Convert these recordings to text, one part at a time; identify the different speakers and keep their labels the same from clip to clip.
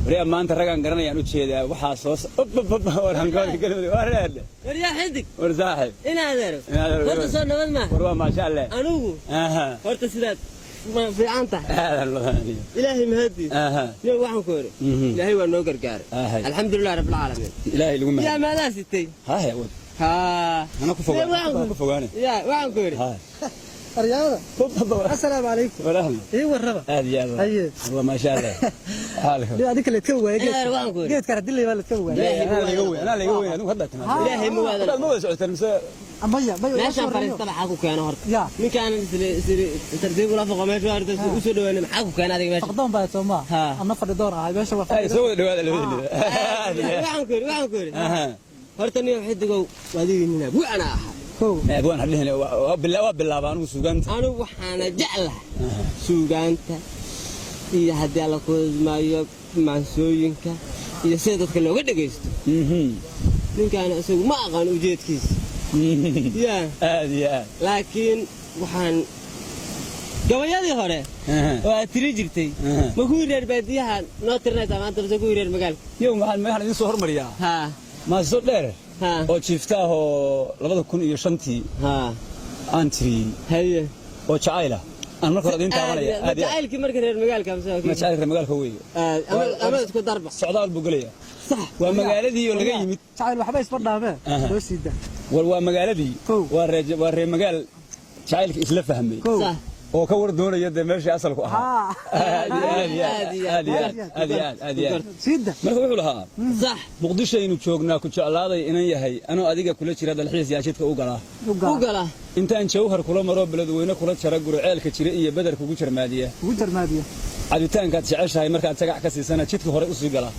Speaker 1: Waryaa, maanta ragaan garanayaan u jeedaa. Waxaa soo warhankoodi Galmudug waa reerde.
Speaker 2: Waryaa Xidig.
Speaker 1: War saaxib.
Speaker 2: In adeero.
Speaker 1: In adeero.
Speaker 2: Horta soo nabad maaha?
Speaker 1: War waa maasha Allah.
Speaker 2: Anigu horta sidaad ma fiican tahay?
Speaker 1: Aadan loo.
Speaker 2: Ilaahay mahadiis. Yo, waxaan ku iri, Ilaahay waa noo gargaaray. Alxamdulilah rabbilcaalamiin.
Speaker 1: Ilaahay lagu mahad.
Speaker 2: Yaa maadaa sitay?
Speaker 1: Haye wad.
Speaker 2: Haa.
Speaker 1: Ana ku fogaan, ku fogaane.
Speaker 2: Yaa, waxaan ku iri,
Speaker 1: haye.
Speaker 3: Aryaada, assalaamu calaykum.
Speaker 1: Walaahna.
Speaker 3: Ii warraba.
Speaker 1: Aad iyo aad.
Speaker 3: Haye.
Speaker 1: Waa maasha Allah xaalka.
Speaker 3: Dee adinka laydka waayay.
Speaker 2: Inaad waan ku iri.
Speaker 3: Geedka hadii la laydka waayay.
Speaker 2: Ilaahay
Speaker 1: Anaa laga weyn, anaa laga weyn. Adigu hadda timaad.
Speaker 2: Ilaahay ma waadan.
Speaker 1: Haddaad ma wada socotaan mise?
Speaker 3: Maya, maya.
Speaker 2: Meeshaan fariista maxaa ku keena horta?
Speaker 3: Ya.
Speaker 2: Ninkaan tartiib ula foqo meesha horta u soo dhawaanay, maxaa ku keena adiga meesha?
Speaker 3: Faqdoon baa soo ma
Speaker 2: Ha.
Speaker 3: anna fadhi doon ahay meesha waa
Speaker 1: Ay
Speaker 3: fadhi.
Speaker 1: soo wada dhawaada labadiina. Aad iyo aad.
Speaker 2: Waxaan ku iri, horta niyo Xidigow, adigii nina bu'ana ahaa.
Speaker 3: Kow.
Speaker 1: Abwaan hadhihin, waa bilaaba anigu suugaanta.
Speaker 2: Anigu waxaana jeclahay suugaanta iyo haddii alla kulmaayo maansooyinka iyo sida dadka looga dhegaysto. Ninkaan isagu ma aqaan ujeedkiisa yaa.
Speaker 1: Aad iyo aad.
Speaker 2: Laakiin waxaan gabayadii hore oo aad tiri jirtay, ma kuwii reer baadiyaha noo tirinaysaa maanta mise kuwii reer magaalka?
Speaker 1: Yow, maxaan idin soo hormariyaa?
Speaker 2: Haa.
Speaker 1: Maaso dheer
Speaker 2: haa
Speaker 1: oo jiifta ah oo 2005-tii aan tiriyey oo jacayl ah aan marka hore idiin taabanaya.
Speaker 2: Ma
Speaker 1: Aad iyo aad.
Speaker 2: jacaylkii marka reer magaalka mise waa
Speaker 1: Ma jacayl reer magaalka weeye.
Speaker 2: Aad, ama isku darba.
Speaker 1: Socdaal buu gelaya.
Speaker 2: Sax.
Speaker 1: Waa magaaladii oo laga yimid.
Speaker 3: Jacayl waxba isma dhaafee, soo siida.
Speaker 1: War waa magaaladii.
Speaker 3: Kow.
Speaker 1: Waa reer magaal jacaylka isla fahmay
Speaker 3: Kow.
Speaker 2: Sax.
Speaker 1: oo ka war doonaya dee meeshii asalku ahaa.
Speaker 3: Haa.
Speaker 1: Aad iyo aad, aad iyo aad, aad iyo aad, aad iyo aad.
Speaker 3: Siida.
Speaker 1: Marka wuxuu lahaa:
Speaker 2: Sax.
Speaker 1: Muqdishaynu joognaa, ku jeclaaday inan yahay, anoo adiga kula jira dalxiis yaashidka u galaa.
Speaker 3: U
Speaker 2: u
Speaker 3: gala.
Speaker 2: Gala.
Speaker 1: Intaan Jawhar kula maro, Beledweyne kula jara, Gurceelka jira iyo Beder kugu jarmaadiya.
Speaker 3: Ugu jarmaadiya.
Speaker 1: Cabitaankaad jeceshahay markaad sagax ka siisana jidka hore usii gala.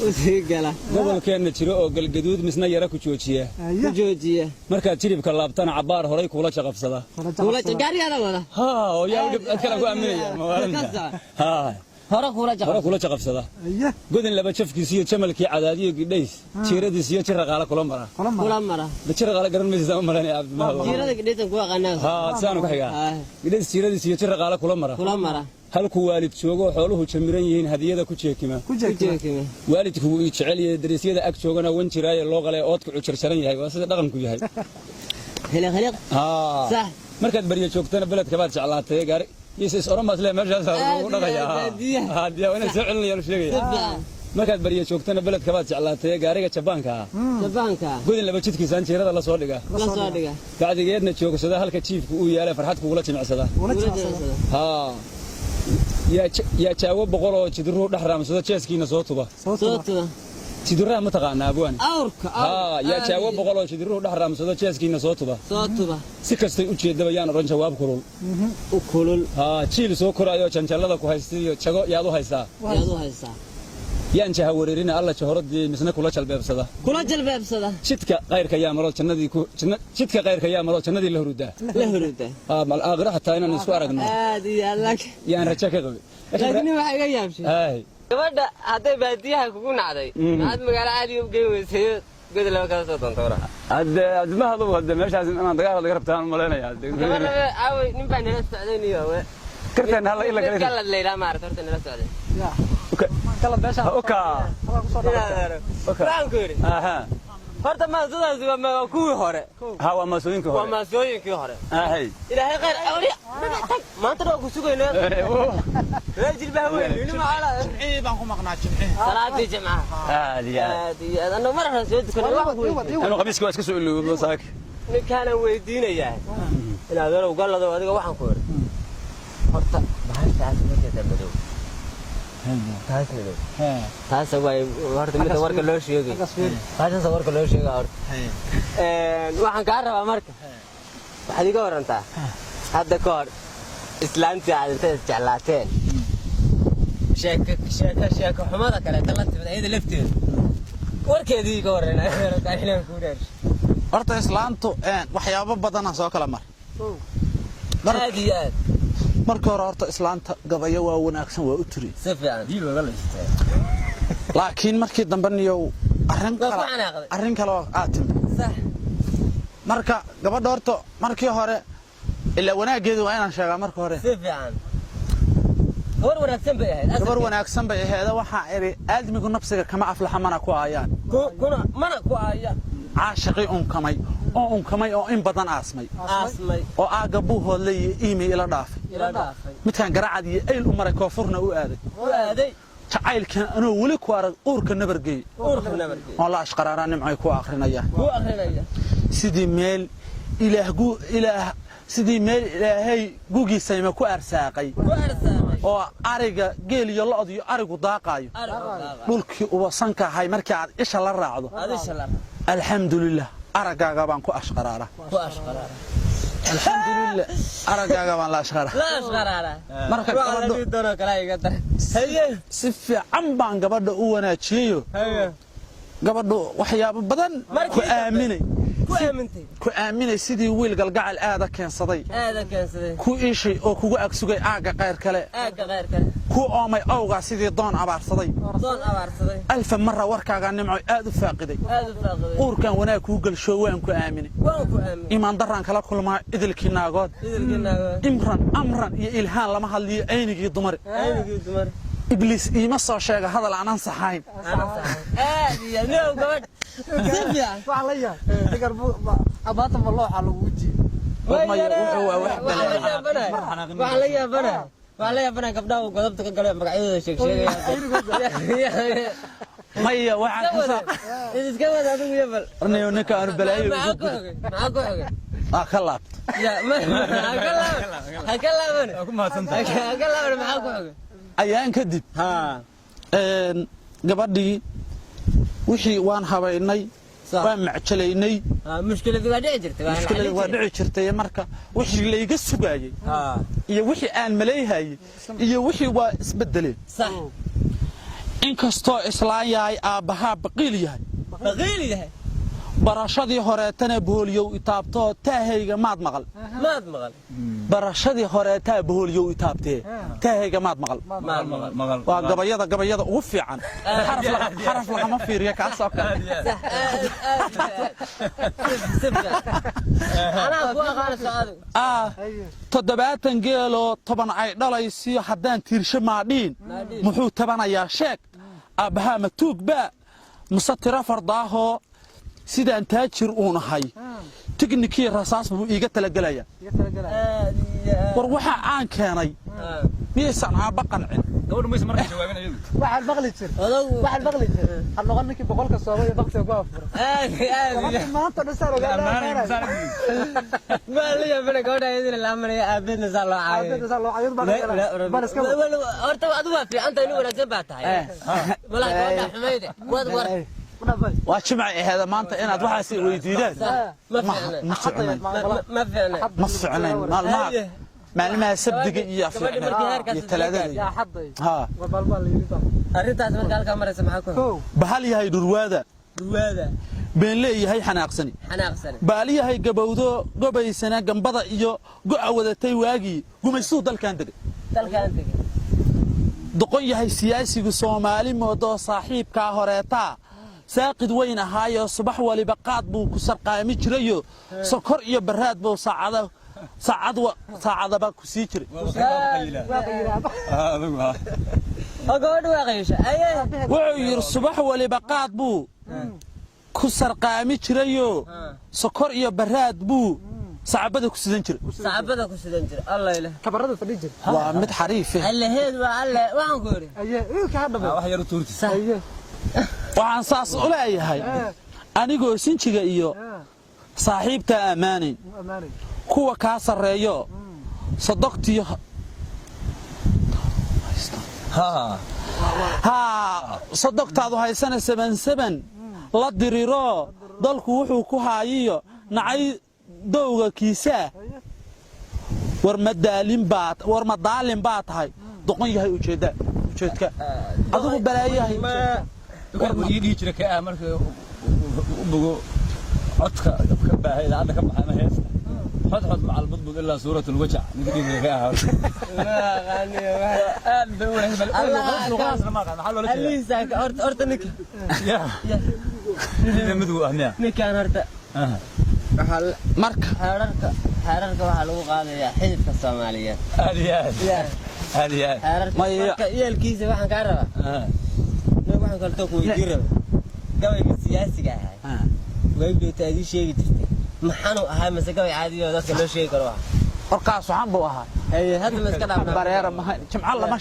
Speaker 2: U sii gala.
Speaker 1: Gobolkeenna jiro oo Galgaduud misna yara ku joojiya.
Speaker 2: Ku
Speaker 3: Haye.
Speaker 2: joojiya.
Speaker 1: Markaad jiribka laabtana cabbaar horay kuula jaqabsada.
Speaker 3: Kula
Speaker 2: kula
Speaker 3: jaqabsada.
Speaker 2: Gaariyaada wada.
Speaker 1: Haa, oo yaa u dhib cid kale ku aaminaya mawaalinta. Haa.
Speaker 2: Hore kula
Speaker 1: hore
Speaker 2: jaqab.
Speaker 1: Kula jaqabsada.
Speaker 3: Haye.
Speaker 1: Godin laba jafkiis iyo jamalkii Cadaadiyo Gidhays jiiradiis iyo Jiraqaale kula mara.
Speaker 3: Kula mara.
Speaker 2: Kula mara.
Speaker 1: Jiraqaale garan maysa ma malanaya, Cabdimahad.
Speaker 2: Jiirada Gidhaysan ku aqaanaa.
Speaker 1: Haa, sidaanu ku xigaa. Gidhays jiiradiis iyo Jiraqaale kula mara.
Speaker 2: Kula mara.
Speaker 1: Halkuu waalid joogo xooluhu jamiran yihiin hadiyada ku jeekima.
Speaker 3: Ku
Speaker 2: Ku
Speaker 3: jeekima.
Speaker 2: jeekima.
Speaker 1: Waalidku wuu ii jecel yahay, dariisyada ag joogana wan jiraaye loo qalay oodka cujarjaran yahay, waa sida dhaqanku yahay.
Speaker 2: Hiliq hiliq.
Speaker 1: Haa.
Speaker 2: Sax.
Speaker 1: Markaad baryo joogtana beledka baad jeclaatay gaari is is oran baad le meeshaas lagu dhaqaya.
Speaker 2: Baadiyaha.
Speaker 1: Baadiyaha waa inaan soo celinayaan sheegaya.
Speaker 2: Si fiican.
Speaker 1: Markaad baryo joogtana beledka baad jeclaatay gaariga Jabaanka ah.
Speaker 2: Jabaanka.
Speaker 1: Godin laba jidkiisaan jiirada la soo dhiga.
Speaker 2: La soo dhiga.
Speaker 1: Bacdigeedna joogsada halka jiifku uu yaalay, farxad kugula jimicsada.
Speaker 3: Kula
Speaker 2: Kula
Speaker 3: jimicsada.
Speaker 2: jimicsada.
Speaker 1: Haa, yaa jaawo 100 oo jidiruhu dhex raamsado jeeskiina soo tuba.
Speaker 3: Soo
Speaker 2: soo
Speaker 3: tuba.
Speaker 2: Tuba.
Speaker 1: Jiduraha ma taqaanaa, abwaan?
Speaker 2: Awrka.
Speaker 1: Haa, yaa jaawo 100 oo jidiruhu dhex raamsado jeeskiina soo tuba.
Speaker 2: Soo tuba.
Speaker 1: Si kastay u jeedaba yaan odhan jawaab kulul.
Speaker 2: U kulul.
Speaker 1: Haa, jiil soo koraayo janjallada ku haystay iyo jago yaad u haysaa.
Speaker 2: Yaad u haysaa.
Speaker 1: Yaan jaha wareerina alla jahoradii misna kula jalbeebsada.
Speaker 2: Kula jalbeebsada.
Speaker 1: Jidka qayrka yaa maro jannadii ku jidka qayrka yaa maro jannadii la hurudaa.
Speaker 2: La huruda.
Speaker 1: Haa, mal aakhira xataa inaan isku aragno.
Speaker 2: Aad iyo aad, laakiin
Speaker 1: yaan rajo ka qabin.
Speaker 2: Laakiin waxaa iga yaabshay,
Speaker 1: haay,
Speaker 2: gabadha hadday baadiyaha kugu nacday, maxaad magaalo caadiga u geyn weysay, goda laba kala soo doonta wara?
Speaker 1: Hadde Cabdimahadu, hadde meeshaas inaan dagaal laga rabtaan u malaynayaa.
Speaker 2: Gabadha aaway? Nin baa nala socday niyo we.
Speaker 1: Kartan halla ila
Speaker 2: mid
Speaker 1: kale.
Speaker 2: Galad laydhaa maarata horta nala socday.
Speaker 3: Ya kala meesha.
Speaker 1: Oka.
Speaker 3: Halkaa ku soo dhacday.
Speaker 1: Oka.
Speaker 2: Waxaan ku yidhi, horta maasadaasi waa kuwii hore.
Speaker 1: Ha, waa maasooyinkii
Speaker 2: waa
Speaker 1: hore.
Speaker 2: Maasooyinkii hore.
Speaker 1: Ahay.
Speaker 2: Ilaahay khayr awri tag, maanta waa ku sugaynaa reer Jilbaha weyn nin macala.
Speaker 4: Jimcihii baan ku maqnaa, jimcihii.
Speaker 2: Salaadii jimcaha.
Speaker 1: Aad iyo aad.
Speaker 2: Aad iyo aad, annagu mar hore soo dukanay. Wax ku weydiin.
Speaker 1: Anu qamiiska waa iska soo ilowdo saak.
Speaker 2: Ninkaanaan weydiinayaa inaad arow gallado adiga. Waxaan ku idhi, horta bahashaas majeeda madow, taas madow, taas waay horta midda warka loo sheegay, bahashaas warka loo sheegay horta. Waxaan kaa rabaa marka, waxaad iga warantaa hadda ka hor islaantii aad intay isjeclaateen sheeko sheeko sheeko xumada kaleeta la timid, ayada lafteedu warkeedii iga warran inaan kuu dheersho.
Speaker 4: Horta islaantu waxyaabo badanaa soo kala mar.
Speaker 2: Aad iyo aad.
Speaker 4: Marka hore horta islaanta gabayo waa wanaagsan waa u tiri.
Speaker 2: Si fiican.
Speaker 4: Laakiin markii dambe niyow arrin
Speaker 2: Waa ku
Speaker 4: kale
Speaker 2: xanaaqday.
Speaker 4: Arrin kale oo aad timi.
Speaker 2: Sax.
Speaker 4: Marka gabadha horta markii hore ilaa wanaaggeedu waa inaan sheegaa marka hore.
Speaker 2: Si fiican. Gabar wanaagsan bay ahayd.
Speaker 4: Gabar wanaagsan bay aheeda. Waxaa idhi aadmigu nafsiga kama aflaxa mana ku aayaan.
Speaker 2: Kuna mana ku aaya.
Speaker 4: Caashiqii unkamay oo unkamay oo in badan aasmay.
Speaker 2: Aasmay.
Speaker 4: Oo aagga Buuhoodle iyo iimay ila dhaafay.
Speaker 2: Ila dhaafay.
Speaker 4: Midkaan Garacad iyo Ayl u maray, Koonfurna u aaday.
Speaker 2: U aaday.
Speaker 4: Jacaylkan anoo weli ku arag uurka nabargeey.
Speaker 2: Uurka nabargeey.
Speaker 4: Oo la ashqaraaraa nimcay ku akrinaya.
Speaker 2: Ku akrinaya.
Speaker 4: Sidii meel ilaah gu ilaah, sidii meel Ilaahay gugiisayma ku arsaaqay.
Speaker 2: Ku arsaaqay.
Speaker 4: Oo ariga geel iyo lo'od iyo arigu daaqaayo.
Speaker 2: Arigu daaqaayo.
Speaker 4: Dhulkii ubasanka ahay markii aad isha la raacdo.
Speaker 2: Aad isha la.
Speaker 4: Alxamdulilah, araggaaga baan ku ashqaraaraa.
Speaker 2: Ku ashqaraara.
Speaker 4: Alxamdulilah, araggaaga baan la ashqaraa.
Speaker 2: La ashqaraara.
Speaker 4: Marka
Speaker 2: Waa la
Speaker 4: gabadho
Speaker 2: dhihi doonoo kale iga dar. Haye.
Speaker 4: Si fiican baan gabadha u wanaajiyeyo.
Speaker 2: Haye.
Speaker 4: Gabadhu waxyaabo badan
Speaker 2: Markii
Speaker 4: ku
Speaker 2: dambe.
Speaker 4: aaminay.
Speaker 2: Ku aamintay.
Speaker 4: Ku aaminay sidii wiil galgacal aada keensaday.
Speaker 2: Aada keensaday.
Speaker 4: Ku iishay oo kugu agsugay aagga qayr kale.
Speaker 2: Aagga khayr kale.
Speaker 4: Ku oomay awgaa sidii doon abaarsaday.
Speaker 2: Doon abaarsaday.
Speaker 4: Alfa mara warkaagaa nimco aad u faaqiday.
Speaker 2: Aada u faaqiday.
Speaker 4: Uurkan wanaag kuu galshoo waan ku aaminay.
Speaker 2: Waan ku aaminay.
Speaker 4: Imaan daraan kala kulmaa idilkii naagood.
Speaker 2: Idilkii naagood.
Speaker 4: Imran amran iyo ilhaan lama hadliyo aynigii dumar.
Speaker 2: Aynigii dumar.
Speaker 4: Ibliis iima soo sheega hadal aan ansaxayn.
Speaker 2: Aad iyo no gabadh si fiican.
Speaker 3: Waxaa la yahay digar maanta ma looxa lagu jiyo.
Speaker 4: Maya, wuxuu waa wax
Speaker 2: Waxaan la yaabanahay, waxaan la yaabanahay, waxaan la yaabanahay gabdhaha uu godobta ka galay magacyadooda sheeg sheegaya.
Speaker 4: Maya, waxaan ka soo
Speaker 2: Iska wada adigu iyo bal.
Speaker 4: Arnayo ninka aanu balaayo
Speaker 2: Maxaa
Speaker 4: ugu
Speaker 2: ku xogay? Maxaa ku xogay?
Speaker 4: Ah, ka laabto.
Speaker 2: Ya ma ha ka laaban, ha ka laaban.
Speaker 1: Waa ku mahadsantahay.
Speaker 2: Ha ka laaban, maxaa ku xogay?
Speaker 4: Ayaan kadib
Speaker 2: Ha.
Speaker 4: Gabadhii wixii waan habaynay.
Speaker 2: Sax.
Speaker 4: Waan macjalaynay.
Speaker 2: Mushkiladu waa dhici jirtay, waa la
Speaker 4: Mushkilada waa
Speaker 2: xallin jiray.
Speaker 4: Dhici jirtay. Marka wixii layga sugaayey
Speaker 2: Ha.
Speaker 4: iyo wixii aan malayhayey iyo wixii waa isbedeleen.
Speaker 2: Sax.
Speaker 4: Inkastoo islaan yahay aabbahaa baqiil yahay.
Speaker 2: Baqiil yahay.
Speaker 4: Barashadii horeetana boholyow itaabtoo taahayga maad maqal.
Speaker 2: Maad maqal.
Speaker 4: Barashadii horeetaa boholyow itaabtee taahayga maad maqal.
Speaker 2: Maad maqal.
Speaker 1: Maqal.
Speaker 4: Waa gabayada ugu fiican. Xaraf lagama fiiriyo kaasoo kale.
Speaker 2: Sax, aad aad si fiican anaa ku aqaana socod.
Speaker 4: Ah, 70 geeloo 10 ay dhalaysiyo haddaan tiirsho maadhiin.
Speaker 2: Maadhiin.
Speaker 4: Muxuu tabanayaa sheeg? Aabbahaa ma tuugba mise tiro fardaahoo sidaan taajir uun ahay tignikii rasaas buu iiga talagelaya.
Speaker 3: Iga talagelaya.
Speaker 2: Aad iyo aad.
Speaker 4: War waxa aan keenay miyaysan aabba qancin?
Speaker 1: Gabadhu maysa marka jawaabin iyadu.
Speaker 3: Waxaan maqli jir.
Speaker 2: Odagu.
Speaker 3: Waxaan maqli jir ha noqon ninkii 100-ka soomay iyo baktiga ku afura.
Speaker 2: Aad aad iyo
Speaker 3: Gabadhii maanta dhan saan ogaa.
Speaker 1: Ammaanay masaan.
Speaker 2: Waa la yaabana gabadha iyadina la amanaya, aabeedna saa loo caayo.
Speaker 3: Aabeedna saa loo caayo, baa bal iska
Speaker 2: Horta adigu waa fiican tahay, nin wanaagsan baa tahay. Malaha gabadha xumayde waad war.
Speaker 4: Waa jimcay aheeda maanta inaad waxaas i weydiidaan.
Speaker 2: Ma
Speaker 4: ma
Speaker 2: fiicna.
Speaker 4: Ma ficnayn.
Speaker 2: Ma fiicna.
Speaker 4: Ma ficnayn maalmaha
Speaker 2: Haye.
Speaker 4: maalmaha sabdiga iyo
Speaker 2: Gabadhi
Speaker 4: fiicnayn
Speaker 2: markii heerkaas
Speaker 4: iyo talaadada.
Speaker 3: Yaa xaday.
Speaker 4: Ha.
Speaker 3: War maalmaha la yidhi baa.
Speaker 2: Arrintaas marka halkaa maraysa maxaa ku
Speaker 3: Kow.
Speaker 4: Bahal yahay dhurwaada.
Speaker 2: Ruwaada.
Speaker 4: Been leeyahay xanaaqsani.
Speaker 2: Xanaaqsane.
Speaker 4: Baaliyahay gabowdo gobaysana gambada iyo go'a wadatay waagii gumaystuu dalkan degay.
Speaker 2: Dalkaan tegey.
Speaker 4: Doqon yahay siyaasigu Soomaali moodoo saaxiibkaa horeetaa saaqid weyn ahaayo subax waliba qaad buu ku sarqaami jirayo sokor iyo baraad buu saacada saacad saacadaba ku sii jiray.
Speaker 3: Waa qayiraaba.
Speaker 1: Adigu ha.
Speaker 2: Oo gabadha waa qayisha aye.
Speaker 4: Wuxuu yidhi subax waliba qaad buu ku sarqaami jirayo sokor iyo baraad buu sacabada ku sidan jiray.
Speaker 2: Sacabada ku sidan jira, Allah ilaah.
Speaker 3: Kabarada fadhi jir.
Speaker 4: Waa mid xariife.
Speaker 2: Allaheed waa alle, waxaan ku idhi.
Speaker 3: Aye, wiilka ha dhamay.
Speaker 1: Wax yar u tuurti.
Speaker 3: Aye.
Speaker 4: Waxaan saas u leeyahay anigoo sinjiga iyo saaxiibtaa ammaanayn.
Speaker 3: Amaanay.
Speaker 4: Kuwa kaa sarreeyo sodogtiyo
Speaker 1: Ha.
Speaker 4: Haa, sodogtaadu haysana 77 la diriro dalku wuxuu ku haayiyo nacay dowga kiisaa. War ma daalin baa, war ma daalin baa tahay? Doqon yahay ujeedda ujeedka adigu balaayahay.
Speaker 1: Dukaan wariyay dhihi jira ka ah marka u bogo codka ka baahay idaacadda ka baxay ama heesta xod xod macal budbud ilaa suurat alwajac ninka dhihi jira ka ah aad bay u wanaagsan. Luqadaas lama aqaan maxaa loola jeedaa.
Speaker 2: Aliisa horta horta ninka.
Speaker 1: Ya sida midgu ah miya?
Speaker 2: Ninkaan horta waxaa
Speaker 4: Marka
Speaker 2: xeerarka waxaa lagu qaadayaa xididka Soomaaliyeed.
Speaker 1: Aad iyo aad.
Speaker 2: Ya.
Speaker 1: Aad iyo aad.
Speaker 2: Xeerarka marka yeelkiisa waxaan kaa rabaa, nin waxaan kaltoo ku weydiin raba, gabayga siyaasiga ahaa waagdoota aad ii sheegi jirtay, maxaanu ahaa mase gabay caadi oo dadka loo sheegi karo ah?
Speaker 4: Warkaas waxaan buu ahaa.
Speaker 2: Haye, hadda ma iska dhaafnaa?
Speaker 4: Bareera maha jimco lama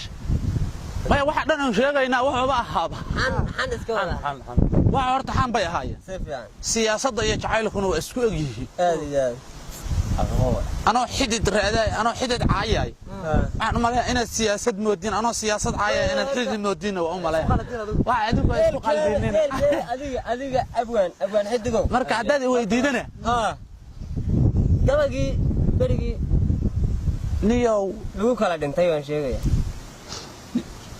Speaker 4: maya, waxa dhan aan sheegaynaa wuxuuba ahaaba.
Speaker 2: Xan xan iska wada.
Speaker 1: Xan xan.
Speaker 4: Waxa horta xan bay ahaayeen.
Speaker 2: Si fiican.
Speaker 4: Siyaasadda iyo jacaylkuna waa isku eg yihiin.
Speaker 2: Aad iyo aad.
Speaker 4: Anoo xidid raadaay, anoo xidid caayay, waxaan u maleeyaa inaad siyaasad moodiin, anoo siyaasad caayay inaad xidid moodiinna waa u maleeyaa. Waxa adigu waa isku qaldinin.
Speaker 2: Adiga abwaan xidigow.
Speaker 4: Marka haddaad i weydiidana,
Speaker 2: ha, gabagii berigii
Speaker 4: niyow
Speaker 2: lagu kala dhintay waan sheegaya.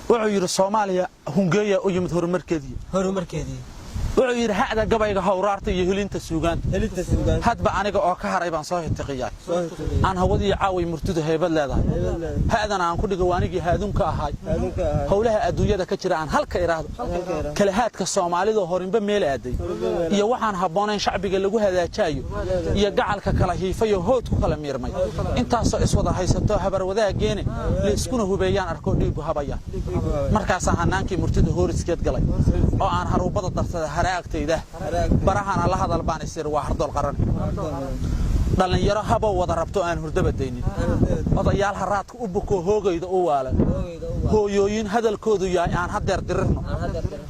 Speaker 4: Wuxuu yidhi Soomaaliya hungeeya u yimid horumarkeedii.
Speaker 2: Horumarkeedii.
Speaker 4: Wuxuu yidhi ha'da gabayga hawraarta iyo helinta suugaanta.
Speaker 2: Helinta suugaanta.
Speaker 4: Hadba aniga oo ka haray baan soo hitiqiyaa.
Speaker 2: Soo hitiqiyay.
Speaker 4: Aan hawadii caaway murtidu heybad leedahay, ha'dana aan ku dhigo waanigii haadunka ahay.
Speaker 2: Haadunka ahay.
Speaker 4: Howlaha adduunyada ka jira aan halka idhaahdo, kalahaadka Soomaalida horinba meel aaday iyo waxaan habboonayn shacbiga lagu hadaajaayo iyo gacalka kala hiifayo hood ku kala miirmay, intaasoo iswada haysato habar wadaageene la iskuna hubeeyaan arkoo dhiigu habaya. Markaasaa hanaankii murtida hooriskeed galay oo aan haruubada darsada haraagtayda barahana la hadal baan isir waa hardool qaran, dhallinyaro haboo wada rabto aan hurdaba daynin, odayaal haraadka u bukoo hoogayda u waalan, hooyooyin hadalkoodu yahay aan hadeer dirirno,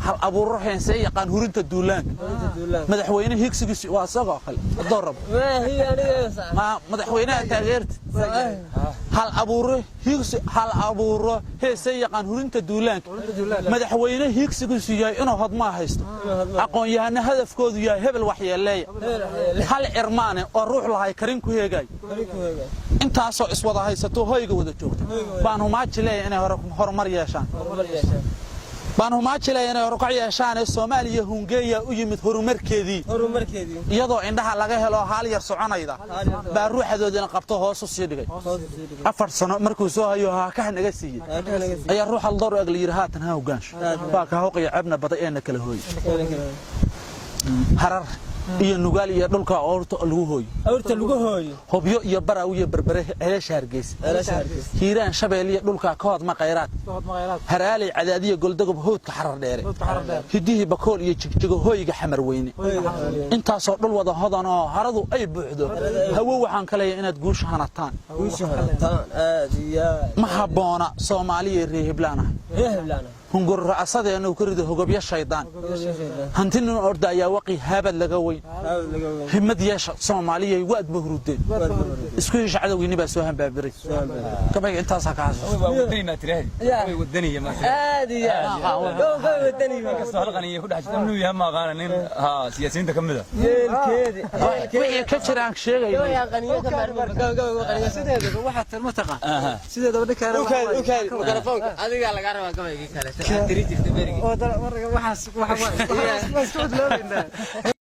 Speaker 4: hal abuuro heensee yaqaan hurinta duulaanka, madaxweyne higsigiisu waa isagoo kale haddoo rabo ma madaxweynaha taageerta, hal abuuro higsi, hal abuuro heesee yaqaan hurinta duulaanka, madaxweyne higsigiisu yahay inuu hodmaa haysto, aqoon-yahano hadafkoodu yahay hebel waxyeeleeya, hal irmaane oo ruux lahay karin ku heegay, intaasoo iswada haysato hoyga wada joogta baan humaaji leeyahay inay horumar yeeshaan, baan humaaji leeyahay inay horukac yeeshaane. Soomaaliya hungeeya u yimid horumarkeedii.
Speaker 2: Horumarkeedii.
Speaker 4: Iyadoo indhaha laga helo haal yar soconayda baa ruuxadoodina qabto hoos u sii dhigay. 4 sano markuu soo hayo haakaha naga siiyey ayaa ruux haldoor ag la yidhi haatan ha hogaansho baa ka hoqaya cebna baday eena kala hooyey Harar iyo Nugaal iyo dhulka oorta lagu hooyo.
Speaker 2: Awrta lagu hooyo.
Speaker 4: Hobyo iyo Baraaw iyo Berbere, Ceelasha Hargeysa, Hiiraan, Shabeel iyo dhulka ka hodma khayraad, Haraaley, Cadaadiyo, Goldogob, howdka Xarar Dheere, Hidihii Bakool iyo Jigjigo, hooyga Xamar Weyne, intaasoo dhul wada hodan oo haradu ay buuxdo, hawo waxaan ka leeyahay inaad guusha hanataan.
Speaker 2: Guusha hanataan, aad iyo aad.
Speaker 4: Ma habboona Soomaaliya reer Heblaan ah.
Speaker 2: Reer Heblaana.
Speaker 4: Hungur ra'asadeenu ka rido hogobyo shaydaan, hanti nin orda ayaa waqi haabad laga weyn, himad yeesha Soomaaliyay waad mahrudeen, isku hesha cadowgiinni baa soo hambaabiray. Gabayga intaasaa ka xasuusta.
Speaker 1: Waa wadani ma tiraahdi? Way wadaniya ma tiraahdi?
Speaker 2: Aad iyo aad, gobay wadani.
Speaker 1: Kastoo halqan iyo ku dhex jirta inuu yahay ma aqaana, nin ha siyaasiyiinta ka mid ah.
Speaker 2: Yeelkeedi.
Speaker 4: Wixii ka jiraan sheegayna.
Speaker 2: Gabayaan qaniyo ka maarmi, gabay qaniyo.
Speaker 3: Sideedaba waxaad tilma taqaan, sideedaba ninkaan
Speaker 2: Ukaadi mikrofoonka adigaa lagaa rabaa, gabaygii kale aad tiri jirta berigii.
Speaker 3: Waxaas waxaas waa isku cudloobaynaa.